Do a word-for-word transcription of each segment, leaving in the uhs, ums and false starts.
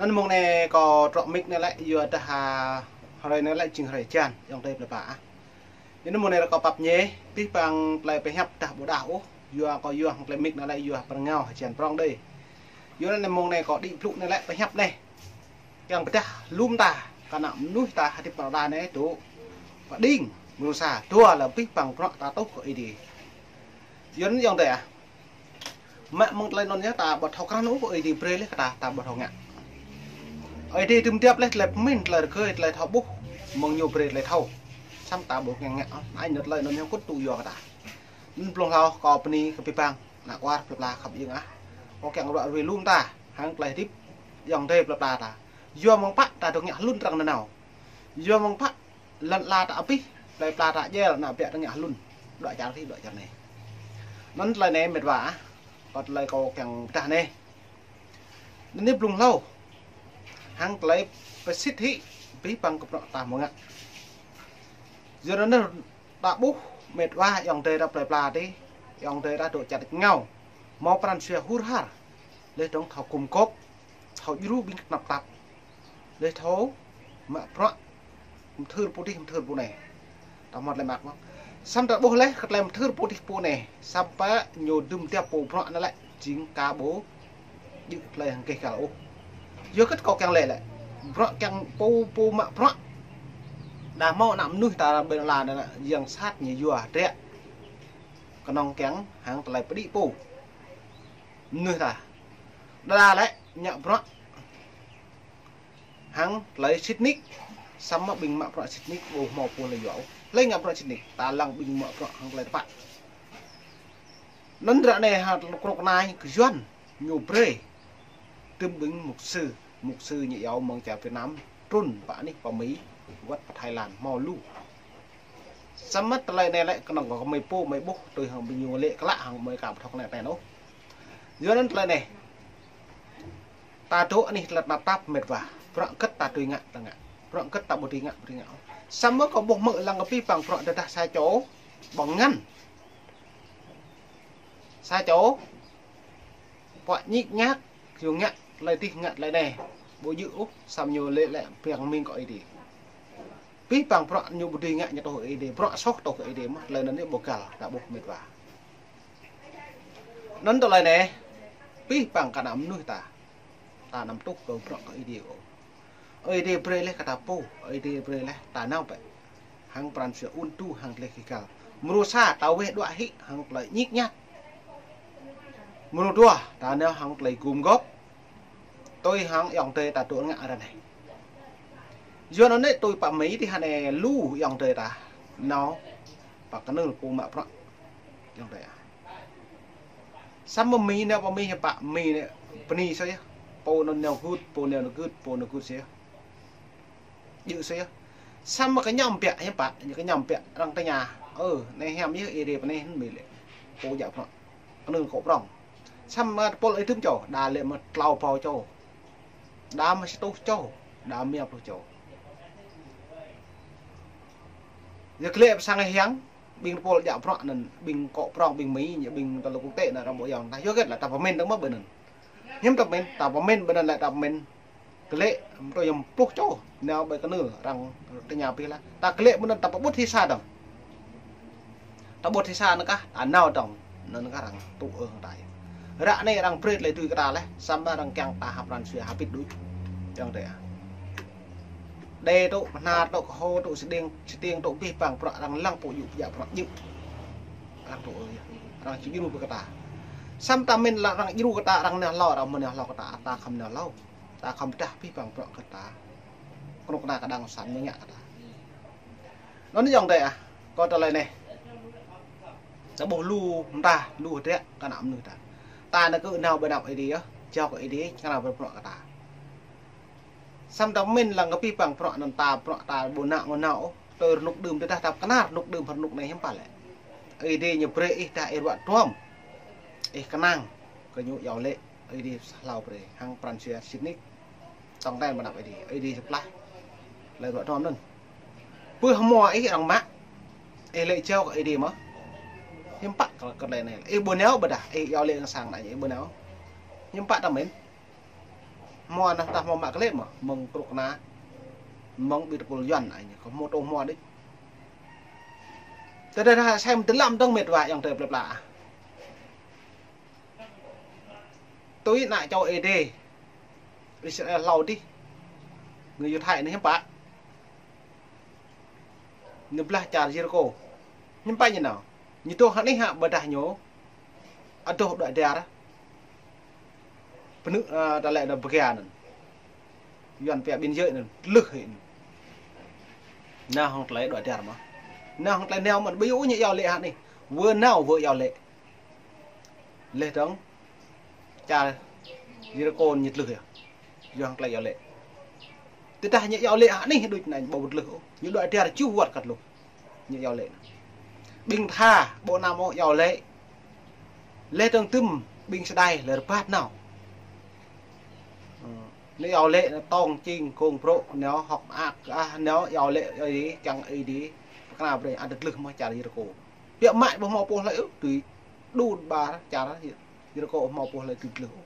Anŭn mông anai kâo trŏ mic anai lĕ, yua dah, a, hrơi anai lĕ jing hrơi hơjan, ayŏng adơi plơi pla ah. Anŭn mông anai kâo pap ñe, abih bang tơlơi pơhiăp dah ƀu đah ôh, yua kâo yua hăng tơlơi mic anai lĕ yua pơrơngao hơjan prŏng đơi. Yua anŭn mông anai kâo đĭ blŭ anai lĕ pơhiăp anai. Kiăng pơdah lŏm ta, kơ ană mơnuih ta hơdip pơ anai dŏ pơđing, mơnuih sa, dua lĕ abih bang bruă ta tuh kơ Ơi Adai. Yua anŭn ayŏng adơi ah. Mă mơ̆ng tơlơi anŭn yơh ta ƀu thâo krăn ôh, Ơi Adai brơi laih kơ ta, ta ƀu thâo ngă. Ơi Adai tŭm tiap laih tơlơi pơmĭn, tơlơi rơgơi, tơlơi thâo ƀuh, mơ̆ng ñu brơi tơlơi thâo. Samơ̆ ta ƀu kiăng ngă, anŭn tơlơi anŭn yơh kŭt tŭ yua kơ ta. Anŭn blung hlâo kâo bơni kơ abih bang ană kuar plơi pla khăp iêng ah. Kâo kiăng ruă ruai lŏm ta, hăng tơlơi hơdip ayŏng adơi plơi pla ta. Yua mơ̆ng pă ta dŏ ngă hlŭn arăng nanao. Yua mơ̆ng pă lŏn ala ta abih, plơi pla ta jel, ană ƀiă ta ngă hlŭn. Dŏ čar adih, dŏ čar anai. Anŭn tơlơi anai mĕt wa ah, kơ tơlơi kâo kiăng pơdah anai. Anŭn anai blung hlâo. Hăng tơlơi pơsit hĭ abih bang kơ bruă ta hmâo ngă. Yua anŭn ta ƀuh mĕt wa ayŏng adơi ta plơi pla adih, ayŏng adơi ta dŏ čar ngao. Hmâo pran jua hur har. Laih dơ̆ng thâo gum gôp, thâo djru ƀing tơnap tap. Laih thâo mă bruă mơthưr pô adih mơthưr pô anai. Ta hmâo tơlơi mă mơ̆n. Samơ̆ ta ƀuh laih kơ tơlơi mơthưr pô adih pô anai. Samơ̆ ñu dŭm tiap pô bruă anŭn lĕ jing ka ƀu djơ̆ tơlơi hăng gêh gal ôh. Yua kơ kâo kiăng laĭ lĕ. Bruă kiăng pô, pô mă bruă. Đa hmâo ană mơnuih ta ƀơi lŏn ala anai, yang sat ñu yua drĕ. Kơnơ̆ng kiăng hăng tơlơi pơđĭ pô mơnuih ta. Đa đa lĕ ngă bruă hăng tơlơi sĭt nik, samơ̆ ƀing mă bruă sĭt nik ƀu hmâo pô hlơi yua ôh. Hlơi ngă bruă sĭt nik, ta lăng ƀing mă bruă hăng tơlơi tơpă. Anŭn ră anai ha kơnuk kơna kơ Yuan ñu brơi tơm ƀing mục sư, mục sư ñu iâu mơ̆ng čar Việt Nam, trŭn pơ anih pơ Mi, wơ̆t pơ Thái Lan, hmâo lu. Samơ̆ tơlơi anai lĕ kơnơ̆ng kơ mơi pô mơi ƀuh, tui hăng ƀing ñu lĕ klă hăng mơi ka ƀu thâo anai anai ôh. Yua anŭn tơlơi anai. Ta dŏ anih tơlơi tơnap tap mĕt wa. Bruă hơget ta dưi ngă, ta ngă. Bruă hơget ta ƀu dưi ngă, ƀu dưi ngă. Samơ̆ kâo ƀuh mơ̆ lăng kơ abih bang bruă tơdah sa čô ƀơ̆ng ngăn. Sa čô pơñik ñak, yua ngă tơlơi adih ngă tơlơi anai. Ƀu djơ̆ ôh, samơ̆ ñu lĕ lĕ pơhiăp mơ̆ng kơ Ơi Adai. Abih bang bruă ñu ƀu dưi ngă ñu tuh Ơi Adai. Bruă soh tuh Ơi Adai mơ̆n, tơlơi anŭn ñu ƀu găl, ta ƀuh mĕt wa. Anŭn tơlơi anai, abih bang kơ ană mơnuih ta. Ta anăm tuh kơ bruă kơ Ơi Adai ôh. Ơi Adai brơi laih kơ ta pô, Ơi Adai brơi laih ta nao bĕ. Hăng pran jua ŭn tŭ hăng tơlơi gêh gal. Mrô sa ta weh đuaĭ hĭ hăng tơlơi ñik ñak. Mrô dua ta nao hăng tơlơi gum gôp. Tui hăng ayŏng adơi ta dŏ ngă ră anai. Yua anŭn anai tui pơ Mi adih anai lu ayŏng adơi ta nao pơ kơnưl pô mă bruă. Ayŏng adơi ah. Samơ̆ Mi nao pơ Mi hiư̆m pă, Mi anai bơni soh yơh. Pô anŭn nao gưt, pô nao gưt, pô nao gưt soh yơh. Djơ̆ soh yơh. Samơ̆ kơ ñu ƀiă hiư̆m pă, kơ ñu ƀiă arăng tơña. Ơ, anai hiam yơh Ơi Adai pơ anai hơnŭn Mi lĕ. Pô djă bruă. Kơnưl kŏ prŏng. Samơ̆ tơpul ih tŭm čô, đa lĕ mơ̆ klâo rơbâo čô. Đa mơ̆ sa rơtuh čô, đa mơ̆ pluh čô. Yua kơ lĕ pơ sang hiăng, ƀing tơpul djă bruă anŭn, ƀing kŏ prŏng, ƀing Mi, ñu ƀing tơlơi quốc tế anŭn arăng ƀu yơng. Ta yua kơ lĕ ta pơmĭn dơ̆ng mơ̆ ƀơi anŭn. Hiư̆m ta pơmĭn, ta pơmĭn ƀơi anŭn lĕ ta pơmĭn. Kơ lĕ, mơ̆ tui yơh pluh čô, nao ƀơi kơnưl arăng tơña pih lah. Ta kơ lĕ ƀơi anŭn ta pơƀut hĭ sa dơ̆ng. Ta ƀut hĭ sa anŭn kah, ta nao dơ̆ng, anŭn kah arăng tŭ ư hăng ta. Ră anai arăng brơi tơlơi dưi kơ ta laih, samơ̆ arăng kiăng ta hăp pran jua hơbĭt đôč. Ayŏng adơi ah. Đe tŭ, Bahnar tŭ, Kơho tŭ, Sơđeng, Stiêng tŭ, abih bang bruă arăng lăng pô djơ̆, djă bruă djơ̆. Arăng tŭ ư yơh. Arăng či djru brơi kơ ta. Samơ̆ ta mĭn lăng arăng djru kơ ta, arăng nao hlâo, arăng mơ̆ nao hlâo kơ ta, ta khŏm nao hlâo. Ta khŏm pơdah abih bang bruă kơ ta. Kơnuk kơna kơđang săn ñu ngă kơ ta. Anŭn ayŏng adơi ah, kơ tơlơi anai. Ta ƀuh lu mơta, lu hơdră kơ ană mơnuih ta. Ta anai kơ nao ƀơi anăp Ơi Adai yơh, jao kơ Ơi Adai, čang nao ƀơi bruă kơ ta. Samơ̆ ta mĭn lăng kơ abih bang bruă anŭn ta, bruă ta ƀu nao ngŏ nao ôh, tui rơnŭk đưm tơdah ta pơkơnar rơnŭk đưm hăng rơnŭk anai hiư̆m pă lĕ. Ơi Adai ñu brơi ih dah ih ruă duăm. Ih kơnang kơ ñu iâu lĕ. Ơi Adai hlâo brơi hăng pran jua sĭt nik. Tŏng ten ƀơi anăp Ơi Adai, Ơi Adai pơklaih. Tơlơi ruă duăm anŭn. Pơ hmua ih arăng mă. Ih lĕ jao kơ Ơi Adai mơ̆. Hiư̆m pă kơ, kơ tơlơi anai. Ih ƀu nao ƀôdah, ih iâu lĕ arăng sang anai, ih ƀu nao. Hiư̆m pă ta mĭn. Hmâo anŭn ta hmâo mă klĕ mơ̆, mơ̆ng krŭk kơna, mơ̆ng ƀing tơpul Yuan anai, kâo hmâo tŭ hmâo đôč. Tơdah ta sem tơlăm dơ̆ng mĕt wa ayŏng adơi plơi pla. Tui ană čô Êđê, Israel hlâo adih, người Yuđa anai hiư̆m pă. Ñu blah čar Yêrikô. Hiư̆m pă ñu nao. Ñu dŏ hơnih hă ƀôdah ñu adoh đuaĭ dar. Pơnư̆, ơ, ta lĕ anŭn bơgia anŭn. Yuan pia biên giới anŭn, tlưh hĭ anŭn. Nao hăng tơlơi đuaĭ dar mơ̆n. Nao hăng tơlơi nao mơ̆n, ƀu djơ̆ ñu iâu laĭ hă anai. Wơ̆t nao wơ̆t iâu laĭ. Laih dơ̆ng čar Yêrikô ñu tlưh yơh. Yua hăng tơlơi iâu laĭ. Tơdah ñu iâu laĭ hă anai đôč anŭn ƀu tlưh ôh. Ñu đuaĭ dar čuh wơ̆t kơ tơlŭh. Ñu iâu laĭ. Ƀing tha ƀu anăm ôh iâu laĭ. Laih dơ̆ng tơm ƀing sơđai lĕ rơbat nao. Ơ, ñu iâu laĭ, ñu tŏng čing kông brŏ, ñu hŏk mơak, ah, ñu iâu laĭ, ơi, kiăng Ơi Adai pơkra brơi, ăt tơtlưh mơ̆ čar Yêrikô. Biă mă ƀu hmâo pô hlơi ôh, tui đun ƀar čar Yêrikô ƀu hmâo pô hlơi tui tơtlưh ôh.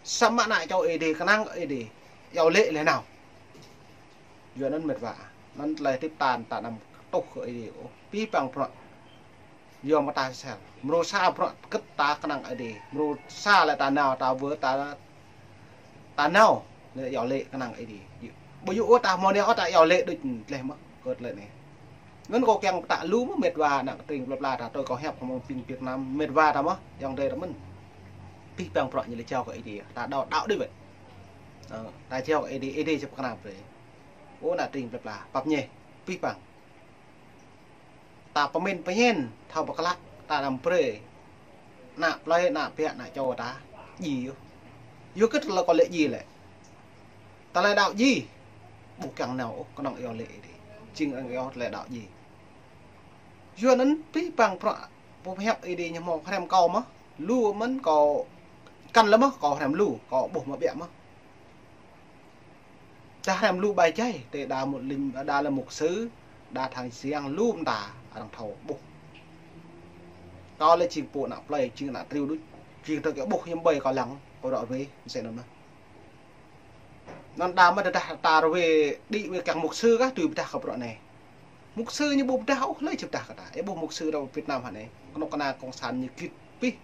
Samơ̆ ană čô Êđê, kơnang kơ Êđê, iâu laĭ laih nao. Yua anŭn mĕt wa. Anŭn tơlơi hơdip ta, ta anăm kơtuh kơ Êđê ôh. Abih bang bruă. Yua mơ̆ ta sel. Mrô sa bruă kơ̆t ta kơnang Êđê. Mrô sa lĕ ta nao, ta wơ̆t, ta, ta nao. Lĕ iâu laĭ kơnang Êđê. Ƀu djơ̆ ôh ta hmâo anai ôh ta iâu laĭ đôč laih mơ̆. Kơ tơlơi anai. Anŭn kâo kiăng pơtă lu mơ̆ mĕt wa ană tring plơi pla ta tui kâo hiăp hmâo ƀing Việt Nam mĕt wa ta mơ̆, ayŏng adơi ta mơ̆n. Abih bang bruă ñu lĕ jao kơ Êđê, ta đaŏ, đaŏ đôč wơ̆t. Ơ, ta jao kơ Êđê, Êđê či pơkra brơi. Ơ, ană tring plơi pla, pap ñe, abih bang. Ta pơmĭn pơñen, thâo pơklă, ta anăm brơi. Ană plơi, ană ƀiă, ană čô ta, djai yơh. Yua kơ tơlơi kâo laĭ djai lĕ. Tơlơi đaŏ djai. Ƀu kiăng nao ôh, kơnơ̆ng iâu laĭ Êđê. Jing arăng iâu tơlơi đaŏ djai. Yua anŭn abih bang bruă pơhiăp Êđê ñu hmâo hrăm kâo mơ̆. Lu mơ̆n kâo kăn lĕ mơ̆, kâo hrăm lu, kâo ƀuh mơ̆ biă mơ̆. Đa hrăm lu ƀai jai, tơ đa mŭt ling, đa lĕ mục sư, đa thầy giảng lu mơta, arăng thâo ƀuh. Kâo lĕ jing pô ană plơi, jing ană triu đôč, jing tơ kơ ƀuh hiư̆m ƀơi kâo lăng, kâo ră ruai, mơsĕ anŭn mơ̆n. Anŭn đa mơ̆ tơdah ta ruai đĭ wơ̆t kiăng mục sư kah tui pơdah kơ bruă anai. Mục sư ñu ƀu pơdah ôh, hlơi či pơdah kơ ta. Ih ƀuh mục sư ră Việt Nam hă anai. Kơnuk kơna cộng sản ñu git abih.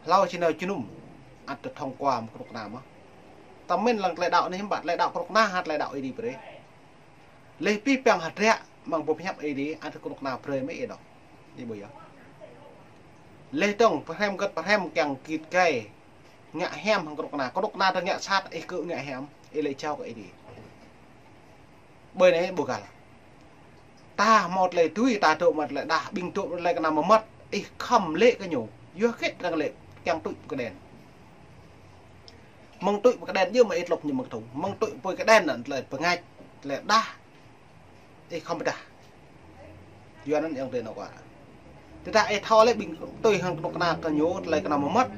Hlâo či nao jơnum. Ăt tơthŏng kua mơ̆ kơnuk kơna mơ̆. Ta mĭn lăng tơlơi đaŏ anai hiư̆m pă, tơlơi đaŏ kơnuk kơna hă tơlơi đaŏ Êđê brơi. Laih abih bang hơdră mơ̆ng pơhiăp Êđê, ăt kơnuk kơna brơi mơ̆ ih đaŏ. Ih ƀuh yơh. Laih dơ̆ng, pơhrăm gơ̆t pơhrăm kiăng git gai. Ngă hiam hăng kơnuk kơna. Kơnuk kơna ta ngă sat, ih kơ ngă hiam, ih lĕ jao kơ Êđê. Ƀơi anai ƀu găl. Ta hmâo tơlơi tui, ta dŏ mă tơlơi đah, ƀing dŏ mă tơlơi kơnam mơmŏt, ih khŏm lĕ kơ ñu. Yua hơget arăng lĕ kiăng tui pơkơđen. Mơ̆ng tui pơkơđen djơ̆ mơ̆ ih tlŏp ñu mơ̆ng kơdŭng. Mơ̆ng tui pơkơđen anŭn tơlơi pơngač, tơlơi đah. Ih khŏm pơdah. Yua anŭn ayŏng adơi nao kơ. Tơdah ih thâo lĕ ƀing tui hăng kơnuk kơna kơ ñu tơlơi kơnam mơmŏt.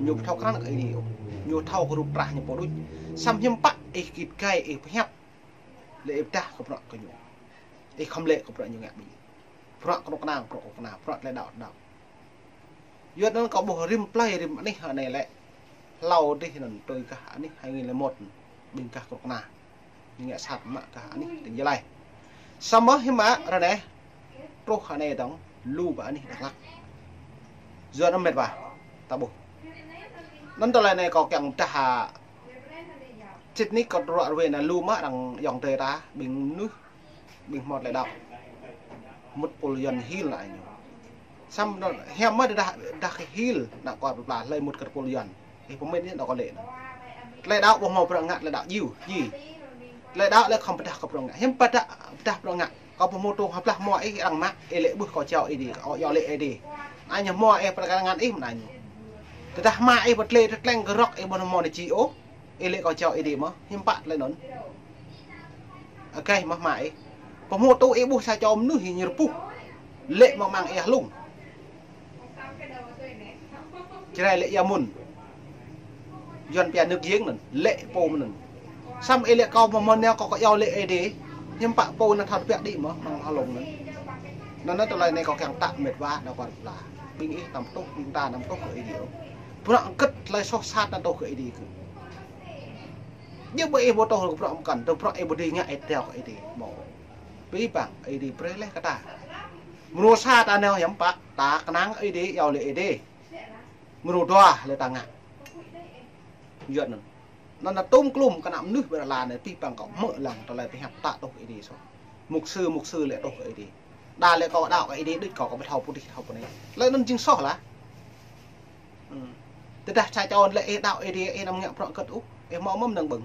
Ñu ƀu thâo krăn kơ Êđê ôh. Ñu thâo kơ rup trah ñu pô đôč. Samơ̆ hiư̆m pă ih git gai ih pơhiăp. Lĕ ih pơdah kơ bruă kơ ñu. Ih khŏm lĕ kơ bruă ñu ngă ƀing. Bruă kơnuk kơna, bruă kơnuk kơna, bruă tơlơi đaŏ, đaŏ. Yua anŭn kâo ƀuh rĭm plơi rĭm anih hă anai lĕ. Hlâo dih anŭn tui gah anih hai nghìn lẻ một. Ƀing gah kơnuk kơna. Ñu ngă sat mă gah anih tỉnh Gia Lai. Samơ̆ hiư̆m mă ră anai. Truh hă anai dơ̆ng. Lu ƀơi anih Dak Lak. Yua anŭn mĕt wa. Ta ƀuh. Anŭn tơlơi anai kâo kiăng pơdah hă. Sĭt nik kâo ră ruai anai lu mơ̆ arăng ayŏng adơi ta. Ƀing mơnuih. Ƀing hmâo tơlơi đaŏ. Mŭt pôl Yuan hil anai ñu. Samơ̆ anŭn hiam mơ̆ dah, dah kơ hil ană kâo plơi pla hlơi mŭt kơ pôl Yuan. Ih pơmĭn ñu đaŏ kơ lĕ anŭn. Tơlơi đaŏ ƀu hmâo bruă ngă tơlơi đaŏ djai, djai. Tơlơi đaŏ lĕ khŏm pơdah kơ bruă ngă. Hiư̆m pơdah, pơdah bruă ngă. Kâo ƀu hmâo tŭ hơblah hmua ih arăng mă, ih lĕ ƀuh kâo jao Êđê, kâo iâu laĭ Êđê. Anai ñu hmua ih pơkra ngăn ih mơ̆n anai ñu. Tơdah hmua ih pơtlĕ tơtlĕng kơ rŏk ih ƀu hmâo anai djai ôh. Ih lĕ kâo jao Êđê mơ̆, hiư̆m pă tơlơi anŭn. Ơ kĕ mơ̆ hmua ih. Pơhmô tŭ ih ƀuh sa čô mơnuih ñu rơpuh. Lĕ mơ̆ng amăng ih hlung. Jrai lĕ ia mŭn. Yuan pia nước giếng anŭn, lĕ pô mơ̆n anŭn. Samơ̆ ih lĕ kâo mơ̆ mơ̆n anai kâo kơ iâu laĭ Êđê. Hiư̆m pă pô anŭn thâo tơbiă đĭ mơ̆, amăng hlung anŭn. Anŭn anŭn tơlơi anai kâo kiăng pơtă mĕt wa, ană kâo plơi pla. Ƀing ih anăm tŭ, ƀing ta anăm tŭ kơ Êđê ôh. Bruă hơget tơlơi soh sat anŭn tŭ kơ Êđê kơ. Yua ƀơi ih ƀu tŏ kơ bruă mơkăn, tơl bruă ih ƀu dưi ngă ih teo kơ Ơi Adai mơ̆. Pơpă Ơi Adai brơi laih kơ ta. Mơnuih sa ta nao hiam pă, ta kơnang Ơi Adai, iâu laĭ Ơi Adai. Mơnuih dua lĕ ta ngă. Yua anŭn. Anŭn ta tŏm klum kơ ană mơnuih ƀơi lŏn anai pơpă kâo hmư̆ lăng tơlơi pơhiăp ta tŏ kơ Ơi Adai soh. Mục sư, mục sư lĕ tŏ kơ Ơi Adai. Đa lĕ kâo đaŏ kơ Ơi Adai đôč kâo, kâo ƀu thâo pơtih thâo pơnai. Lĕ anŭn jing soh lah. Hmm. Tơdah sa čô lĕ ih đaŏ Ơi Adai, ih anăm ngă bruă kơt ôh, ih hmâo mơ̆n mơnơ̆ng ƀơ̆ng.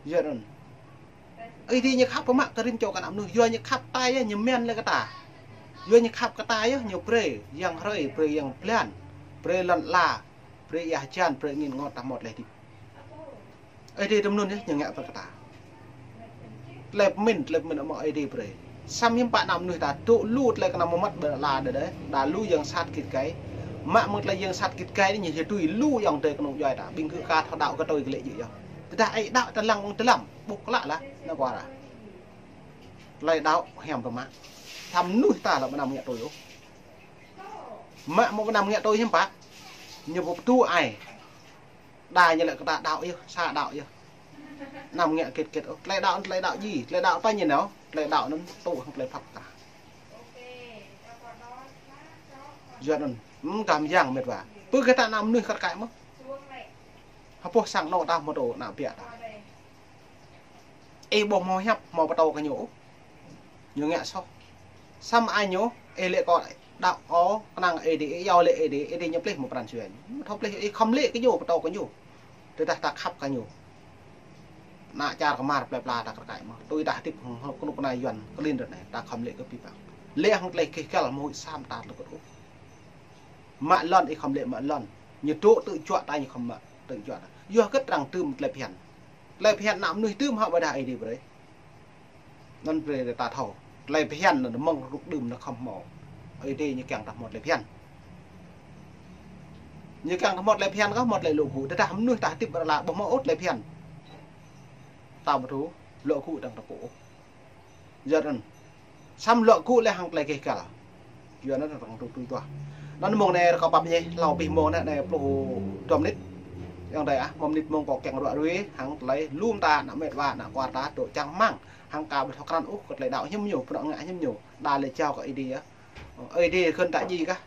Yua anŭn. Ơi Adai ñu khăp pơmă kơ rĭm čô kơ ană mơnuih, yua ñu khăp ta yơh, ñu mơ̆n lĕ kơ ta. Yua ñu khăp kơ ta yơh, ñu brơi yang hrơi, brơi yang blan, brơi lŏn ala, brơi ia hơjan, brơi angĭn ngot ta hmâo tơlơi hơdip. Ơi Adai tơm anŭn yơh ñu ngă brơi kơ ta. Tơlơi pơmĭn, tơlơi pơmĭn amăng Ơi Adai brơi. Samơ̆ hiư̆m pă ană mơnuih ta dŏ lu tơlơi kơnăm mơmŏt ƀơi lŏn ala đơi, đa lu yang sat git gai. Mă mơ̆ng tơlơi yang sat git gai anai ñu hơtui lu ayŏng adơi kơnung djuai ta. Ƀing gơ̆ ka thâo đaŏ kơ tui kơ lĕ jĕ yơh. Tơdah ih đaŏ ta lăng mơ̆ng dơlăm, ƀuh klă lah, ană ƀuah ta. Tơlơi đaŏ hiam pơmă. Samơ̆ mơnuih ta lĕ ƀu anăm ngă tui ôh. Mă mơ̆ ƀu anăm ngă tui hiư̆m pă. Ñu ƀu pơtŭ ai. Đa ñu lĕ kơ ta đaŏ yơh, sa đaŏ yơh. Anăm ngă kĕt kĕt ôh. Tơlơi đaŏ, tơlơi đaŏ djai, tơlơi đaŏ ta ñu nao, tơlơi đaŏ anŭn tŭ hăng tơlơi pap kơ. Yua anŭn, ưm, kăm yang mĕt wa. Pơ kơ ta ană mơnuih kar kaĭ mơ̆. Hơpŏh sang anŏ ta hmâo tŏ ană biă ta. Ih ƀuh hmâo hiăp, hmâo pơtô kơ ñu ôh. Ñu ngă soh. Samơ̆ ai ñu, ih lĕ kâo đaŏ kâo, kơnang Ơi Adai, ih iâu laĭ Ơi Adai, Ơi Adai ñu pơplih mơ̆ pran jua ñu. Thâo pơplih, ih khŏm laĭ kơ ñu, pơtô kơ ñu. Tơdah ta khăp kơ ñu. Ană čar kơmar plơi pla ta kar kaĭ mơ̆. Tui ta hơdip hăng kơnuk kơna Yuan klin ră anai, ta khŏm laĭ kơ pơpă. Laĭ hăng tơlơi keh kăl mơ̆ huĭ sam ta tơlơi kơt ôh. Mă lŏn, ih khŏm laĭ mă lŏn. Ñu dŏ tơjuă ta, ñu khŏm mă tơjuă ta. Yua hơget arăng tơm tơlơi phiăn. Tơlơi phiăn ană mơnuih tơm hă ƀôdah Ơi Adai brơi. Anŭn brơi ta thâo. Tơlơi phiăn anŭn mơ̆ng rơnŭk đưm anŭn khŏm hmâo. Ơi Adai ñu kiăng ta hmâo tơlơi phiăn. Ñu kiăng ta hmâo tơlơi phiăn kơ hmâo tơlơi luă gŭ. Tơdah mơnuih ta hơdip ƀơi lŏn ala ƀu hmâo ôh tơlơi phiăn. Ta ƀu thâo luă gŭ dơ̆ng ta pô ôh. Yua anŭn. Samơ̆ luă gŭ lĕ hăng tơlơi keh kăl. Yua anŭn arăng tui tui tuah. Anŭn mơ̆ng anai rơkâo pap ñe, hlâo abih mơ̆ng anai, anai pluh dua mơnit. Ayŏng adơi ah, mơ̆ng mơnit mơ̆ng kâo kiăng ruă ruai, hăng tơlơi lŏm ta, ană mĕt wa, ană kuar ta, dŏ čang rơmang. Hăng ka ƀu thâo krăn ôh, kơ tơlơi đaŏ hiư̆m ñu, pơnŏ ngă hiư̆m ñu. Đa lĕ jao kơ Ơi Adai yơh. Ơi Adai khŏn ta djai kah.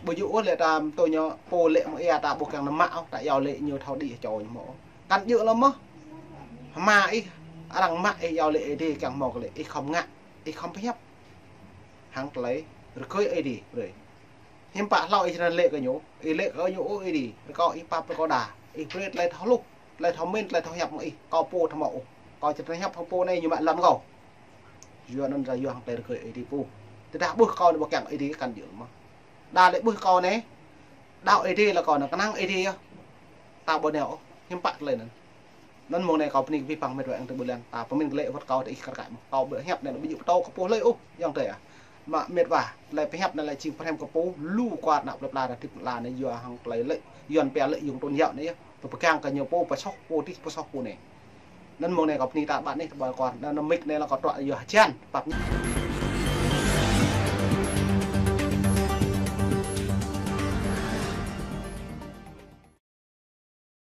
Ƀu djơ̆ ôh lĕ ta tui ñu pô lĕ mơ̆ ia ta ƀu kiăng nao mă ôh, ta iâu laĭ ñu thâo đĭ čô ñu mơ̆. Kăn djơ̆ lơ̆m mơ̆. Hmua ih, arăng mă ih iâu laĭ Ơi Adai kiăng hmâo kơ lĕ, ih khŏm ngă, ih khŏm pơhiăp. Hăng tơlơi rơgơi Ơi Adai brơi. Hiư̆m pă hlâo ih čơnăn laĭ kơ ñu, ih laĭ kơ ñu ôh Ơi Adai, rơkâo ih pap rơkâo đa, ih brơi tơlơi thâo hluh, tơlơi thâo mĭn, tơlơi thâo hiăp mơ̆ ih, kâo pô thâo mă ôh. Kâo čơnăn hiăp hăng pô anai ñu mă lŏn kâo. Yua anŭn ta yua hăng tơlơi rơgơi Ơi Adai pô. Tơdah ƀuh kâo anai ƀu kiăng Ơi Adai kăn djơ̆ lơ̆m mơ̆. Đa lĕ ƀuh kâo anai, đaŏ Ơi Adai lĕ kâo anai kơnang Ơi Adai yơh. Ta ƀu nao ôh, hiư̆m pă tơlơi anŭn. Anŭn mơ̆ng anai kâo bơni kơ abih bang mĕt wa ayŏng adơi ƀu lăng, ta pơmĭn kơ lĕ wơ̆t kâo tơ ih kar kaĭ mơ̆. Kâo ƀu hiăp anai ƀu djơ̆ pơtô kơ pô hlơi ôh, ayŏng adơi ah. Mă mĕt wa, tơlơi pơhiăp anai lĕ jing pơhrăm kơ pô, lu kuar ană plơi pla ta hơdip lŏn ala anai yua hăng tơlơi lĕ, Yuan pia lĕ yung tôn giáo anai yơh. Pơpơgang kơ ñu pô, pơsoh pô dih, pơsoh pô anai. Anŭn mơ̆ng anai kâo bơni ta ƀă anih, ta ƀă kuar, anŭn mik anai lĕ kâo truă yua hơjan, pap ñu.